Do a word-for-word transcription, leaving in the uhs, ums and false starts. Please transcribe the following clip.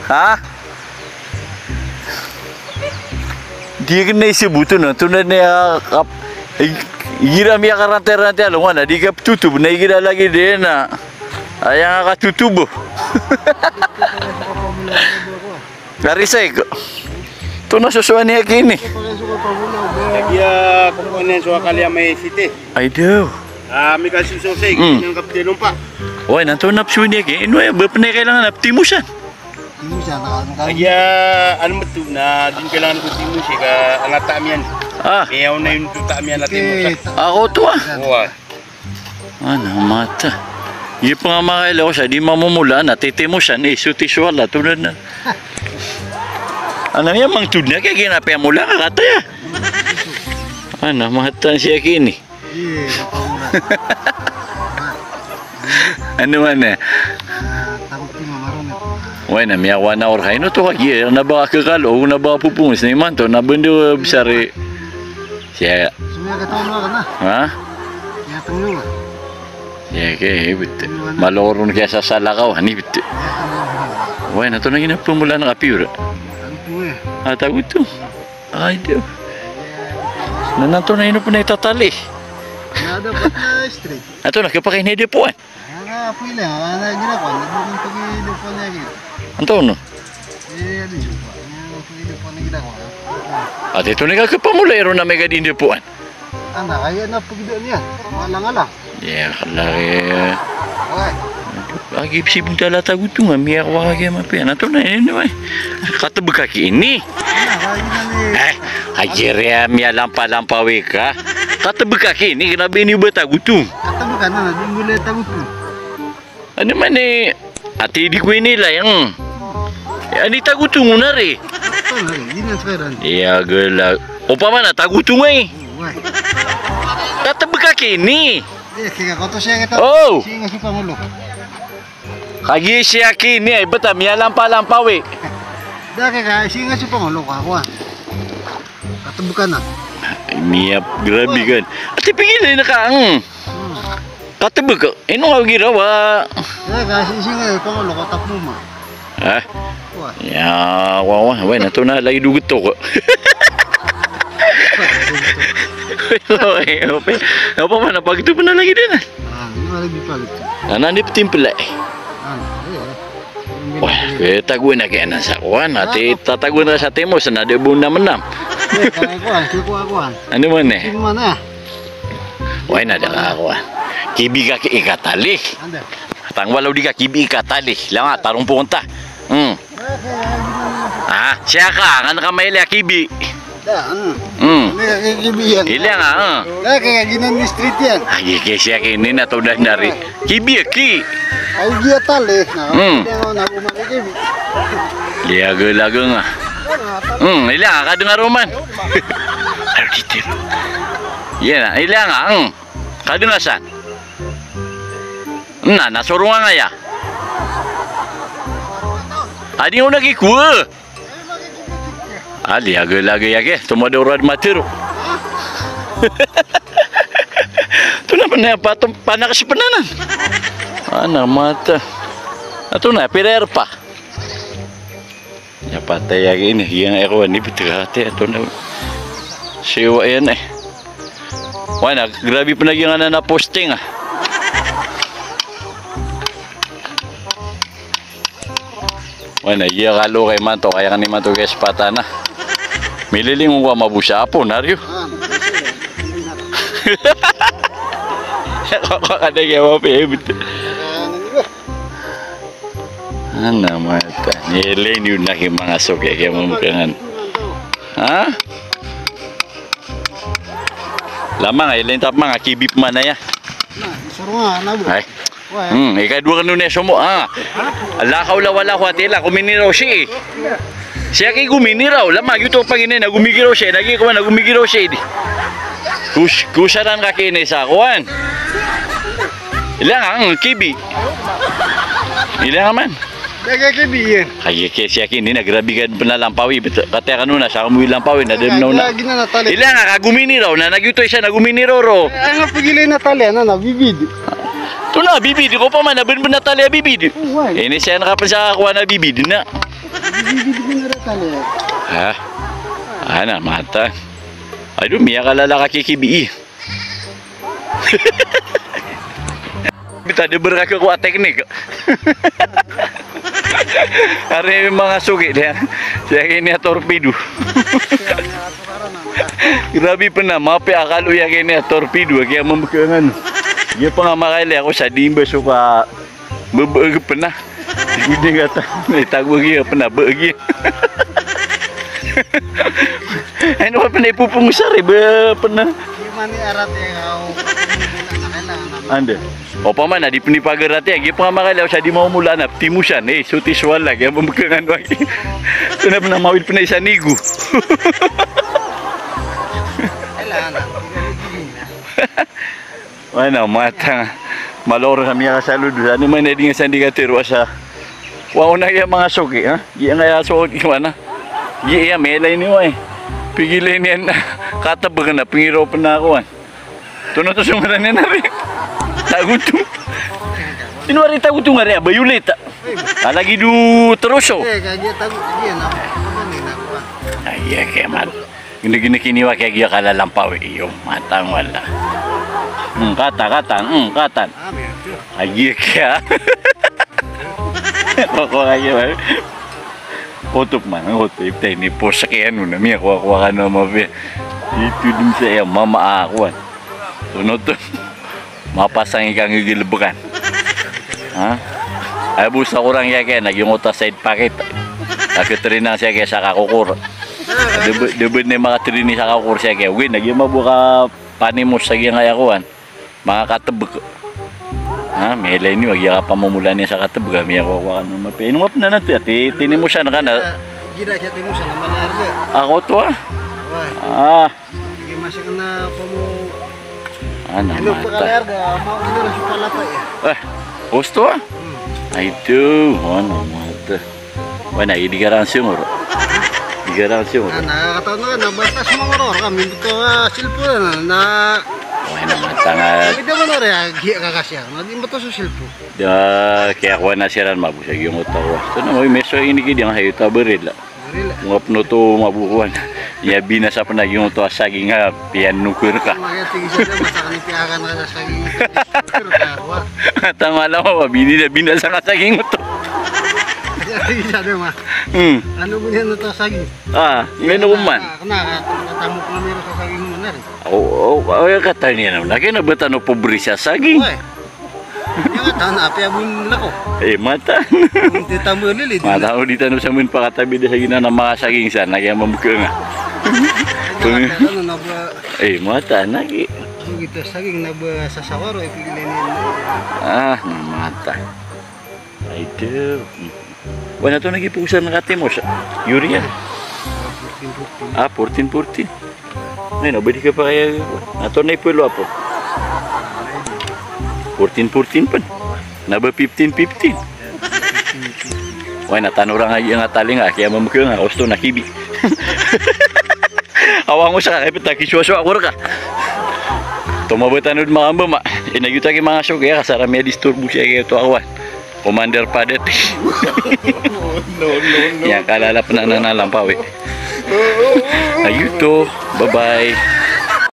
Ha? Di kena isebot on, antonaa i, ah, kap-, ig-, igira miyakarantay-rantay a alongan a di kaptotob, na igira lagid iyan a aya nga katotob. Ari sa iko. Antonaa so sowaan iyan kini? Lagid a kokowan iyan so akal iyan may siti. Ay daw. Ah, mikasosoy, Hmm. Iyan kaptinompa. Oway, na antonaa psowaan iyan kini? Ino aya ba pn i kailangan a ptimosan? Timosan, na, na, Lagid a, ano mo to, na di kailangan ko timosi ka, ang atamiyan. Ah. Kaya una yun to tamiyan na timosan. Ako to, ah. Oway. Ano, mata. Di pa nga makaila ko sa di mamomula na titimosan, eh, suti so ala, tunad na. Ano niyan, mangtod na, kaya ginapaya mo lang, kataya. Ano, mata siya kini. Ano man eh. Ah, takot ko na marunong. Oway na, miyakowa na orka ino to kagiya, na ba kakalo, na ba popongos, na imanto, na bendo besar i. Siya. Sumiya ka taon na ka na. Ha? Siya tenglo ka. Siya ke, ibet. Maloron kaya sa salakaw, ani bet. Siya tenglo ka. Oway na, antonaa i ginapemolaan ka piyor? Ano po eh? Ah, tago to. Ay, di. Na antonaa ino pn i tatali? Na dapat na straight. Antonaa, kapakainay di po an? Ana, pwede, ana, gira ko, ana, di ko pag-i-, di ko na gira. Antonaa? Eh, di ko. Ana, pwede, di ko na gira ko. Ati, antonaa i kapamolai ron na mega di di po an? Ana, kaya na pagdaan niyan. Malang-alang. Iya, kalaki. Oway. Agi psibong tala tago to nga, miyakowa ka giya mapiya. Antonaa, ini, oway. Katebek aki ini. Ana, kaya na ni. Eh, agiya miyalampa-lampawi ka. Katebek aki ini, kena ba ini ba tago to? Katebek ana, na di nggola tago to. Ano man eh, ati di ko inilay, hmm. Eh, ani tago to ngona ari? Iya, gela. Opama na tago to nga eh. Katebek aki ini. Oh. Kagiya siya aki ini, ay, beta miyalampa-lampawi. Da kaya ka, singa si Pangulo ka, kuwan. Katebek ana. Ay, miyap, grabe kan. Ati pigilay na ka, hmm. Hmm. Katebek ka. Ino nga girawa? Ya, kasi singa, Pangulo ka, tapuma. Ha? Wa. Ya, wa, wa, wa, na to na lagi dugot to ko. Wa, wa, wa. Apa man, apa gitu pun lagi din, ah. Ah, ini lagi pa gitu. Ana ni petimple. Ah, iya. Wah, eh, tago na kaya na sa kuwan, ati tatago na sa timo, sa na di bo na menam. Eh, kaya kuwan, kaya kuwan, kuwan. Ano man eh? Sino man ah? Wai na da ka kuwan. Kibi ka ki-, ikatali. Anda? Tangwalaw di ka kibi ikatali. Langa, tarong po konta. Hmm. Ah, siya ka, nga na ka maili a kibi. Da, hmm. Hmm. Hindi ka kikibi yan. Ili nga, ah. Da, kaya ginan ni street yan. Ah, gigi siya kini na to dan dari. Kibi, ki. Ay, giya tali. Na, hmm. Hindi nga, na, umali kibi. Liyaga-laga nga. Hmm, ili nga, kadeng a roman. Ayo, dito. Iya na, ili nga, hmm. Kadeng a san. Na, na, sorong nga ya. Adi nga na kikuwa. Ali, aga-laga ya ke, tomado rad matero. To na pn a patom, panakas pn anan. Ana mata. Ato na, pira erpa. Ya patay ya ke ini, iya nga eko ni pitra te, ato na. Siwa yan eh. Wai na, grabe pn a giya nga na posting ah. Wai na, iya kalo kay manto, kaya kani manto kay spatana. Mililing ko a mabusa apo, naryo. Kada kaya mapiya, eh, betul. Ana mata, nilay niyo na ki mga suki, kaya mamukangan. Ha? Lamang, ilay tap mga kibip manaya. Na, isaro nga, nabo. Ay. Hmm, ikadowa kano na somo, ah. La hawla wala quwwata illa, gominiraw siya. Siya ki gominiraw, lama giyoto paginay na gomigiraw siya, na gikowan na gomigiraw siya di. Kus-, kusaran ka kini sa kuwan. Ila nga, ang kibi. Ila nga man. Daga kibi yan. Ay, kaya siya kini, na grabe ka pn a lampawi. Kataya kano na, sa kamo i lampawi, na dem na una. Ila nga, ka gominiraw, na na giyoto isa na gominiraw ro. Ay, nga pagilay na tali, ano, na bibid. To Na bibid ko pa man, na benben a tali a bibid. Oway. Ini siyan ka pn sa kowan a bibid na. Bibid na ra tali. Ha? Ana, mata. Ado, miyakalala ka kikibii. Bita de berkaka ko a teknik. Ari manga sogi de. Siya kini a torpedo. Grabe pn a mapiya a kalo iyan kini a torpedo, a giya mambekengan. Giya pn a makailay ako sa di mba so ka bebeeg pn a. Di ko di ngata. Itago giya pn a beeg iyan. Ano ka pn a ipopongosar e, ba pn a. Di man i arat e, aw, na kailangan na. Anda? Opama na di pn ipagarati a, giya pn a makailay ako sa di mamomola na, timosan, e, so tisoal lagi, a mambekengan wagi. So na pn a mawid pn a isa nigo. Kailangan na. Wana, mata nga. Malor kami a kasalod. Ano man, e, di nga sandi katero sa. Wa ona iya manga sogi, ha? Giya nga iya sogi, wana. Giya iya, melay niyo, e. Pigilay niyan, katebek na, pingiro pn a kowan. Tono to so ngaran iyan ari. Tagoto. Ino ari tagoto nga ari, a, violet, a. A lagid o teroso. E, kagiya tago, giya na, ano ni, na kowan. Ay, iya, kaya mal. Gini-gini kini wa kiya giya kalalampawi iyo, matang wala. Hmm, kata, kata, hmm, kata. Agi kiya. Koko agi wa. Kotok man, kotok. Ipta ini pos kiya no na miya, kowa, kowa ka no mafi. Ito dun sa iya, mama akuan. Tunod to. Mapasang i kanggigilebekan. Ha? Ay, bo sa korang iya kiya, na giyangkoto a side pocket. Kaketerinan siya kiya sa kakokor. Debe, debe na makaterini sa kakokor siya kiya. Win, na giya mabo kapanimos sa giyangkaya kowan. Manga katebek. Ha, mailay niyo, a giya kapamomolani sa katebek, a miyakowa-kowa ka no mapiya. Ino nga pn anan to, ati, tinimosan ka na. Gida kiya timosan, a mala arga. Ako to, a. Wai. A. Sige, masih kena pamo. Ano, ino mata. Pakalayar ka, mau ino lang sa palapay, e. E, gusto, a? Hmm. Ay, ito, ano, mata. Wala, di ka rang singor. Di ka rang singor. A, nakakataon ka na, basta sumangor ka, minto ka, a, cellphone na, na. Wala, mata nga. Hindi naman na rin, a, giya ka kasi, a. Hindi ba to sa cellphone? Da, kaya kuha na siran, mabusag yung utawa. Ito na, may meso ini, gidi, ang hayo, tabaril, a. Ngap no to mabukuan. Iya binasa pn a giyangkoto a saging a piyanokor ka. Maya tig isa na, masakan i piyakan ka sa saging. Tama lang, o, bini na binasa ka saging oto. Iya, tig isa na, ma. Hmm. Ano mo niyan oto a saging? A, ngano ko man? Kena, kena, kena, katamok na meron sa saging mo na rin. O, o, o, iya, kataya niyan. Na kena ba tano pobre sa saging? Oy. Iya nga, tano, apiya bo lako. E, mata. Kung titamo lili, di na. Mata, o, di tano samin pakatabi da sa giyanan a manga saging san, na kaya mambekenga. Ano na ba? E, mata, na gi. Kung ito saging na ba sa sawaro, ipigilay niyan na. A, mata. Ay, do. Wala to, nagiposan na katimos. Urea. Fourteen, fourteen. A, fourteen, fourteen. Ay, na ba di ka pa kaya? Ato na ipolo apo. Fourteen, fourteen pn. Na ba fifteen, fifteen? Wala, na tano rang a, nga talinga, kaya mambekenga, osto na kibi. Awa ngo sa kakipit a kisowasowa ko reka. Tomo ba tano di makamba ma. Ina giyoto a kimanga so kaya kasara miyadisturbo siya kaya to awan. Commander Padet. No, no, no. Iya, kalala pn anan a lampawi. Ayo to. Bye-bye.